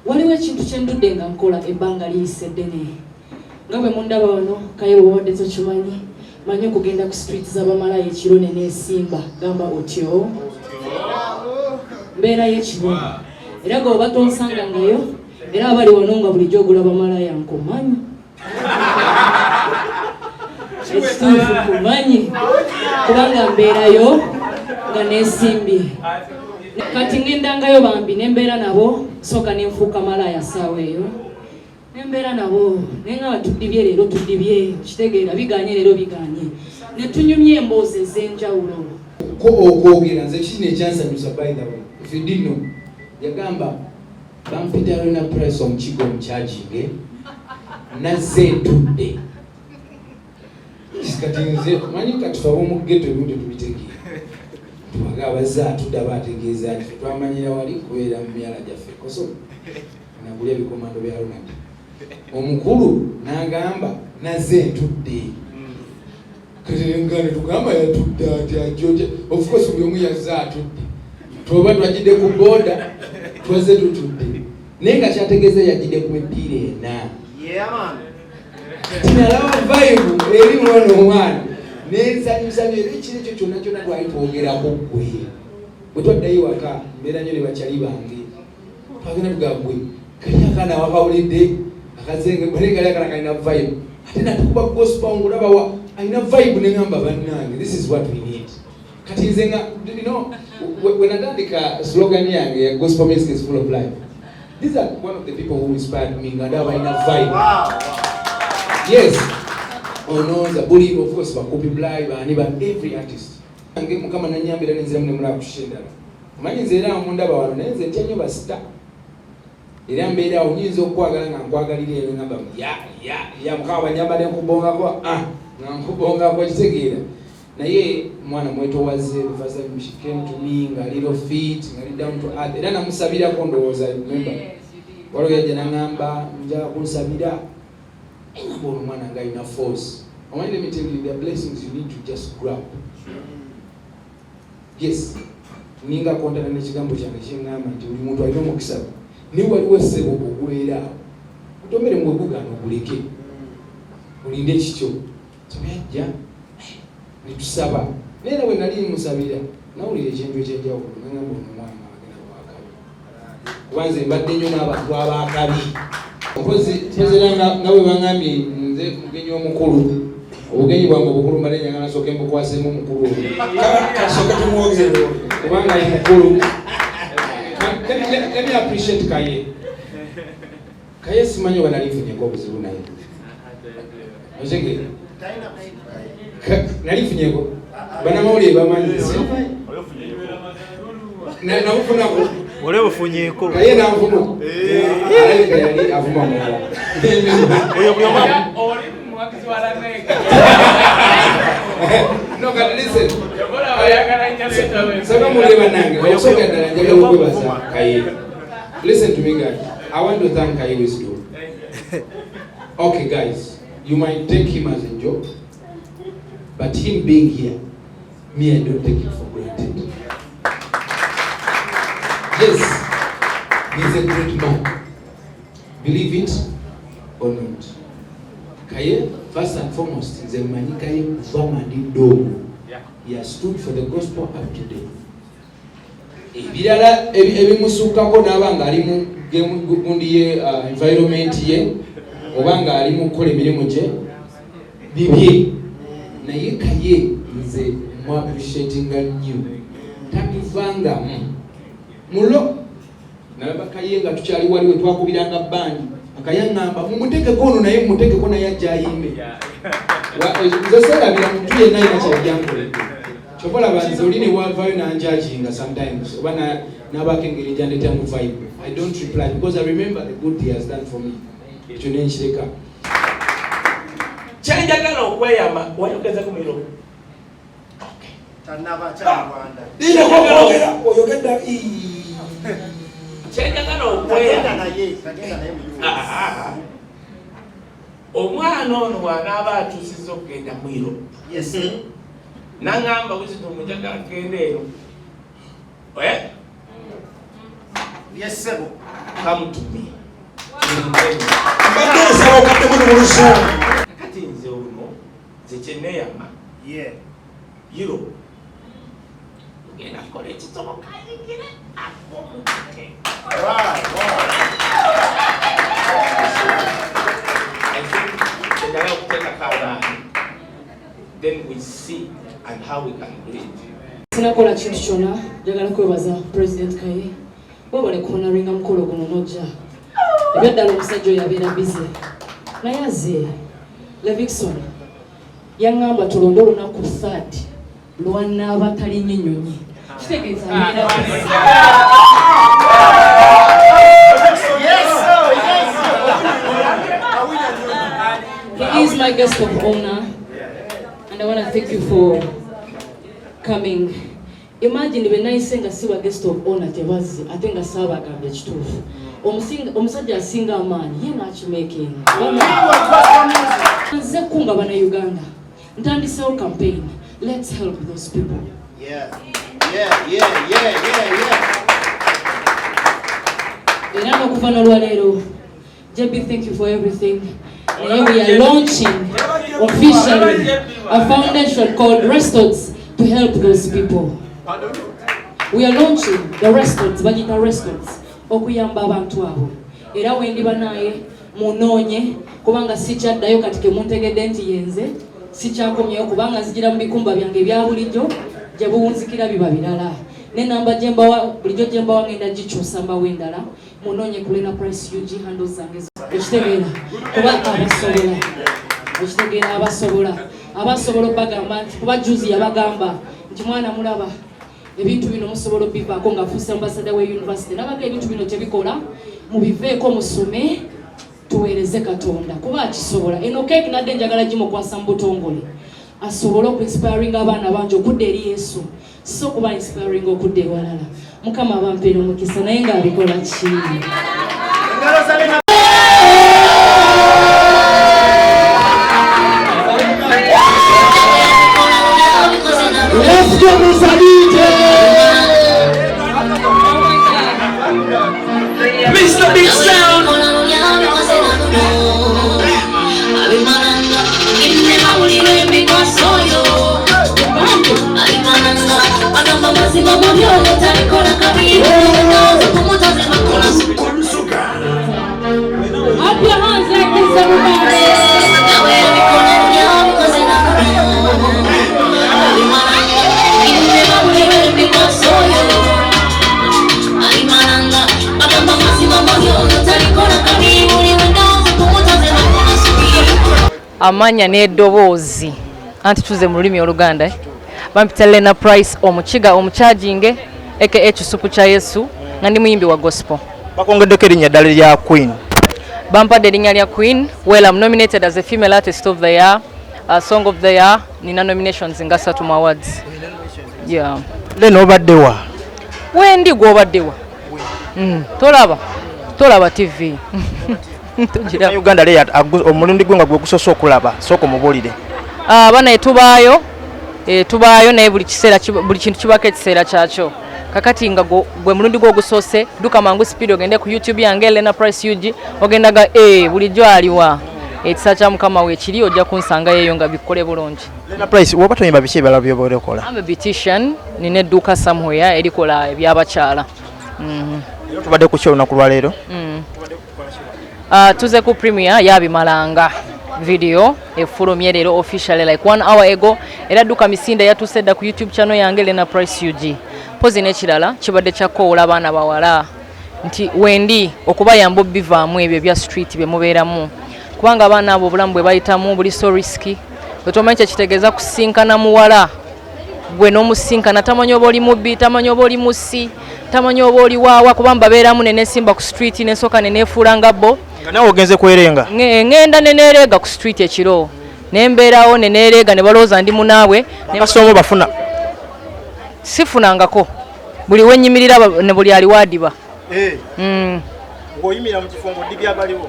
Waliwo ekintu kye ndudde nga nkola ebbanga liyise ddene. Nga bwe mundaba wano, Kaye bw'obadde tokimanyi, manyi okugenda ku street z'abamalaya ekiro ne neesimba, gamba otyo. Mbeerayo ekiro. Era gwe oba tonsangangayo, era abali wano nga bulijjo ogula bamalaya nkumanyi. Ekituufu nkumanyi kubanga mbeerayo nga neesimbye. Kati ŋŋendangayo bambi ne mbeera nabo, sooka ne nfuuka malaaya ssaawa eyo. Ne mbeera nabo ne ngamba tuddibye leero tuddibye, okitegeera biganye leero biganye. Ne tunyumya emboozi ez'enjawulo. Ko okwogera nze kino ekyansanyusa, by the way, if you didn't know, yagamba bampita Rena Price omukigo omukyajinge nazze ntudde. Kati nze manyi kati fe ab'omu ghetto ebimu tetubitegeera. Tubaga abazze atudde aba ategeeza nti ffe twamanyira wali kubeera mu myala gyaffe koso nagulya ebikomando bya Ronald. Omukulu n'agamba nazze ntudde. Kati nga ne tugamba yatudde ati ajja. Of course buli omu yazze atudde. Tuba twajjidde ku boda twazze tutudde. Naye nga kyategeeza yajjidde ku mipiira ena. Tinalaba vibe eri mwana omwana nensanyusa nnyo era ekiro ekyo kyonna kyonna twali twogerako ggwe. Bwe twaddayo waka mbeera nnyo ne bakyali bange. Twagenda tugamba gwe kali akaana wakawulidde akazenge naye kali akaana kalina vibe ate natukuba gospel ngulaba wa alina vibe ne ngamba bannange, this is what we need. Kati nze nga when natandika slogan yange ya gospel music is full of life, these are one of the people who inspired me nga ndaba balina vibe. Yes, ononza buli, of course bakupi Bly baani ba every artist nge Mukama nanyambira nenziramu ne mulaba kushisha endala. Omanyi nze era mundaba wano naye nze ntya nnyo basita era mbeera awo nyinza okukwagala nga nkwagalira eno ngamba ya ya ya Mukama banyamba ne nkubongako, ah, nga nkubongako kitegeera. Naye mwana mwetowaze, the first time she came to me nga little feet nga ali down to earth era namusabirako ndowooza, remember waliwo yajja naŋŋamba njagala kunsabira engamba ono omwana nga alina force. Omanyi, let me tell you, there are blessings you need to just grab. Yes, ninga kontana n'ekigambo kyange kyeŋŋamba nti buli muntu alina omukisa gwe, naye waliwo essebo ogubeera awo otomere mwe gugaana oguleke olinde ekikyo. So yajja netusaba naye era bwe nali musabira nawulira ekintu ekyenjawulo nagamba ono omwana agenda wakabi kuba nze mbadde nnyo n'abantu abakabi. Mpozi mpozi era nga bwe baŋŋambye nze mugenyi omukulu, obugenyi bwange obukulu mbadde njagala nsooke mbukwasemu omukulu oyo. Kasooke tumwogere. Kubanga ye mukulu. Let me appreciate Kaye. Kaye simanyi oba nali nfunyeko obuzibu naye okitegeera nali nfunyeko banamawulire bamanyi si namufunako. Oli obufunyeeko. Kaye nanvuma, alabika yali avuma mulala. Oyo buli omu. Oli muwagizi wa Lameka. No, but listen. Yobola oyagala nnyo leeta. Saba mulye bannange, okusooka ddala njagala okwebaza Kaye. Listen to me, guys. I want to thank Kaye Wisdom. Okay guys, you might take him as a joke, but him being here, me, I don't take it for granted. Yes, he's a great man, believe it or not. Kaye, first and foremost, nze mmanyi Kaye kuva nga ndi ddogo. He has stood for the gospel up to date. Ebirala ebimusukkako n'aba ng'ali mu gundi ye, environment ye, oba ng'ali mu kukola emirimu gye bibye, naye Kaye nze mu appreciatinga nnyo, tatuvangamu mulo. Nalaba Kaye nga tukyali wali we twakubiranga bandi akayaŋŋamba mumutekeko ono naye mumutekeko naye ajja ayimbe. Nze seerabira muntu yenna alina kyeyajjankoledde. Kyova olaba nze oli ne wavayo nanjudginga sometimes oba n'abaako engeri gyandetamu vibe, I don't reply because I remember the good he has done for me. Ekyo nenkireka. Kyenjagala okweyama wayogezeko miro. Tanaba kyarwanda. Linda oyogedda. Kyenjagala Tagenda okweyama naye, tagenda naye mu US. Ah, ah. Omwana ono bw'anaaba atuusizza okugenda mu Europe naŋŋamba, "Wisdom, njagala kugenda eno." Eh? Yes, sir. Come to me. Mbadde nsaba okaddemu ne mu Luzungu. Kati nze ono nze kyeneyama Yeah. Europe tugenda kukola ekisoboka ayingire akomuke. Right, right. I think kyenjagala okuteekako amaanyi, then we see and how we can do it. Sinakola kintu kyonna, njagala kwebaza President Kaye. Webale kuhonoringa mukolo guno n'ojja. Ebyaddala omusajja oyo abeera busy. Naye azze. Levixone yaŋŋamba tulonde olunaku third lwanaaba talinnya ennyonyi. Kitegeeza abeera busy. Yes, sir. Yes, sir. He is my guest of honor, and I want to thank you for coming. Imagine bwe nayise nga siba guest of honor tebazze, ate nga saabagambye kituufu. Omusajja asinga amaanyi ye n'akimakinga. Nze kunga bannayuganda, ntandisewo campaign. Let's help those people. Yeah. Era n'okuva n'olwaleero, JB, thank you for everything. Naye we are launching officially a foundation called Restods to help those people. We are launching the Restods, bagita Restods, okuyamba abantu abo. Era wendiba naye munoonye, kubanga sikyaddayo kati ke muntegedde nti yenze, sikyakomyewo kubanga nzigira mu bikumba byange ebya bulijjo gye buwunzikira biba birala. N'ennamba gye mbawa bulijjo gye mbawa ngenda gikyusa mbawa endala. Munoonye ku Lena Price UG handles zange okitegeera, kuba abasobola okitegeera, abasobola obbagamba nti kuba juzi yabagamba nti mwana mulaba ebintu bino musobola obivaako nga fuuse ambassador we university, nabaga ebintu bino tebikola, mubiveeko musome tuweereze Katonda kuba akisobola. Eno keeki nadde njagala gimukwasa mu butongole asobole okuinspiringa abaana bangi okudda eri Yesu, so kuba inspiring okudda ewalala. Mukama abampeera omukisa, naye ng'abikola ki? Engalo za Lena. Let's go, Mr. DJ! Mr. Big Sound. Up your hands like this, everybody. Amanya n'eddoboozi anti tuze mu lulimi Oluganda, eh? Bampita Lena Price Omukiga omukyajinge aka Ekisupu kya Yesu, nga ndi muyimbi wa gospel. Bakwongeddeko erinnya ddala erya Queen. Bampadde erinnya lya Queen. Well, I'm nominated as a female artist of the year, song of the year. Nina nominations nga 3 mu awards, yeah. Lena, obaddewa? Wendi, gwobaddewa? Tolaba TV. Togiraba. Uganda leya omulundi gwe nga gwe gusoose okulaba, sooka omubuulire. Ah, banaye tubaayo, tubaayo naye buli kiseera buli kintu kibako ekiseera kyakyo. Kakati nga gwe mulundi gwe ogusoose, dduka mangu speed ogende ku YouTube yange Lena Price UG, ogendaga bulijjo aliwa ekisa kya Mukama weekiri, ojja kunsangayo eyo nga bikole bulungi. Lena Price, woba toyimba biki ebirala byoba okola? I'm a beautician, nina edduuka somewhere erikola ebyabakyala. Era tubadde ku ki olunaku lwaleero? Tuze ku premiere yabimalanga video efulumye leero officially like one hour ago, era dduka misinde yatuuse dda ku YouTube channel yange Lena Price UG. Pozi n'ekirala kibadde kyakkoowola abaana bawala nti wendi okubayamba obivaamu ebyo ebya street bye mubeeramu, kubanga abaana abo obulamu bwe bayitamu buli so risky. Bwe kyekitegeeza kusinkana muwala gwe n'omusinkana, tamanyi oba oli mubbi, tamanyi oba oli musi, tamanyi oba oli waawa, kuba mbabeeramu nenesimba ku street nensooka neneefuula nga bo. Nga nawe ogenze kwerenga? Ŋŋenda neneereega ku street ekiro nembeerawo neneereega ne balowooza ndi munaabwe. Bakasoomo bafuna? Sifunangako, buli wenyimirira ne buli ali waadiba. Ng'oyimira mu kifo ng'odibya abaliwo?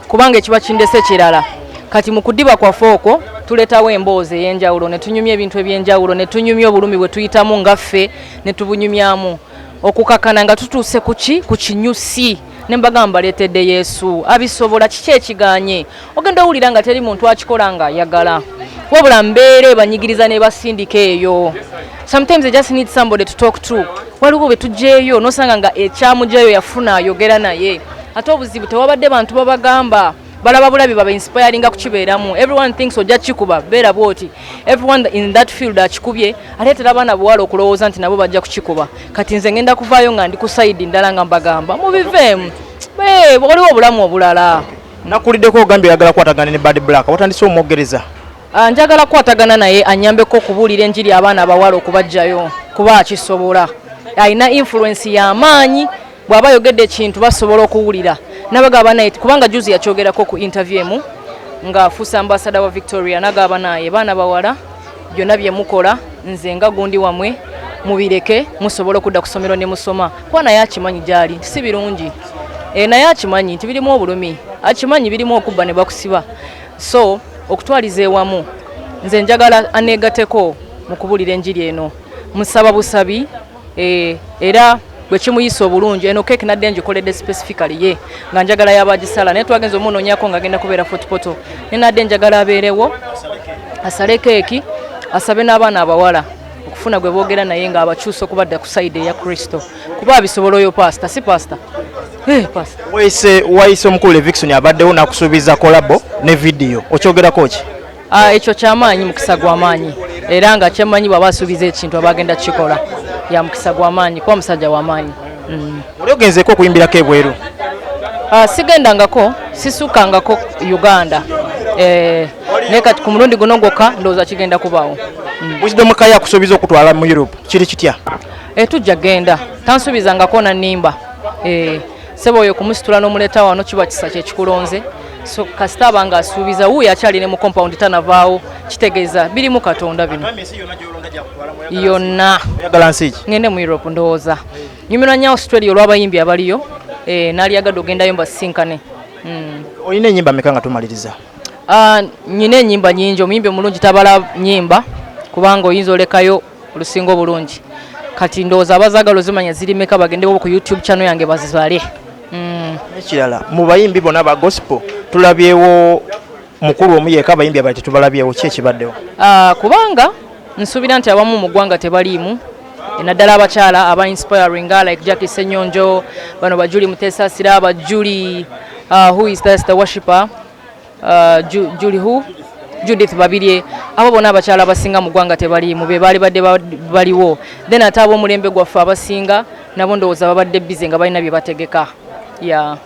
Kubanga ekiba kindese kirala. Kati mu kudiba kwaffe okwo tuleetawo emboozi ey'enjawulo ne tunyumya ebintu ebyenjawulo ne tunyumya obulumi bwe tuyitamu nga ffe ne tubunyumyamu. Okukakana nga tutuuse kuki ku kinyusi ne mbagamba mbaleetedde Yesu abisobola. Kiki ekiganye? Ogenda owulira nga teri muntu akikola ng'ayagala, wabula mbeera ebanyigiriza n'ebasindika eyo. Sometimes they just need somebody to talk to. Waliwo bwe tujjaeyo nosanga nga ekyamugjayo yafuna ayogera naye, ate obuzibu tewabadde bantu babagamba, balaba bulabi baba inspiringa kukibeeramu. Everyone thinks ojja kikuba, beera bwoti. Everyone in that field akikubye, aleetera abaana buwala okulowooza nti nabo bajja kukikuba. Kati nze ngenda kuvaayo nga ndi ku side ndala nga mbagamba mubiveemu. Waliwo obulamu obulala. Nakuliddeko ogambye oyagala kukwatagana ne Bad Black, watandise omwogereza. Ah, njagala kukwatagana naye anyambeko okubuulira enjiri abaana abawala okubajjayo, kuba akisobola, alina influence y'amaanyi. Bw'aba ayogedde ekintu basobola okuwulira. Nabagamba naye kubanga juzi yakyogerako ku interview emu ng'afuusa ambassador wa Victoria, nagamba naye baana bawala, byonna bye mukola nze nga gundi wamwe mubireke, musobole okudda ku ssomero ne musoma, kuba naye akimanyi gyali nti si birungi. Naye akimanyi nti birimu obulumi, akimanyi birimu okubba ne bakusiba. So okutwaliza ewamu nze njagala aneegateko mu kubulira enjiri eno, musaba busabi. Era bwe kimuyisa obulungi, eno keeki nadde ngikoledde specifically ye nga njagala yabagisala, naye twagenza omunoonyako nga agenda kubeera Fort Portal, ne nadde njagala abeerewo asale keeki, asabe n'abaana abawala okufuna gwe boogera naye ng'abakyusa okubadda ku side eya Kristo, kuba abisobola oyo pasita, si pasita. Pasita. Wayise omukulu Levixone abaddewo n'akusuubiza collabo ne vidiyo, okyogerako ki? Ah, ekyo kyamaanyi, mukisa gw'amaanyi, era nga kyemmanyi bw'aba asuubiza ekintu aba agenda kukikola. Ya mukisa gw'amaanyi kuba musajja w'amaanyi. Oli ogenzeeko okuyimbirako ebweru? Ah, sigendangako, sisukangako Uganda. Naye kati ku mulundi guno gwokka ndowooza kigenda kubaawo. Wisdom Kaye akusuubiza okutwala mu Europe, kiri kitya? Tujja genda, tansuubizangako na nnimba. Sebo oyo kumusitula n'omuleeta wano kiba kisa kyekikulonze. So kasita aba nga asuubiza, wuuyo akyali ne mu compound tanavaawo, kitegeeza birimu Katonda bino yonna. Oyagala nsi ki? Ngende mu Europe, ndowooza nyumirwa nnyo Australia olw'abayimbi abaliyo. Naalyagadde ogendayo mbasisinkane. Olina ennyimba meka nga tumaliriza? Ah, nyina ennyimba nyingi. Omuyimbi omulungi tabala nyimba kubanga oyinza olekayo olusinga obulungi. Kati ndowooza abazaagala ozimanya ziri meka bagendewo ku YouTube channel yange bazibale. Ekirala, mu bayimbi bonna ba gospel tulabyewo mukulu omu yeka, abayimbi abalala tetubalabyewo, ki ekibaddewo? Ah, kubanga nsuubira nti abamu mu ggwanga tebaliimu, naddala abakyala aba inspiring like Jackie Senyonjo, bano bajuli Mutesasira, bajuli who is that, the worshipper, Julie who, Judith Babirye, abo bonna abakyala abasinga mu ggwanga tebaliimu, be baali badde baliwo. Then ate ab'omulembe gwaffe abasinga nabo ndowooza babadde busy nga balina bye bategeka, yeah.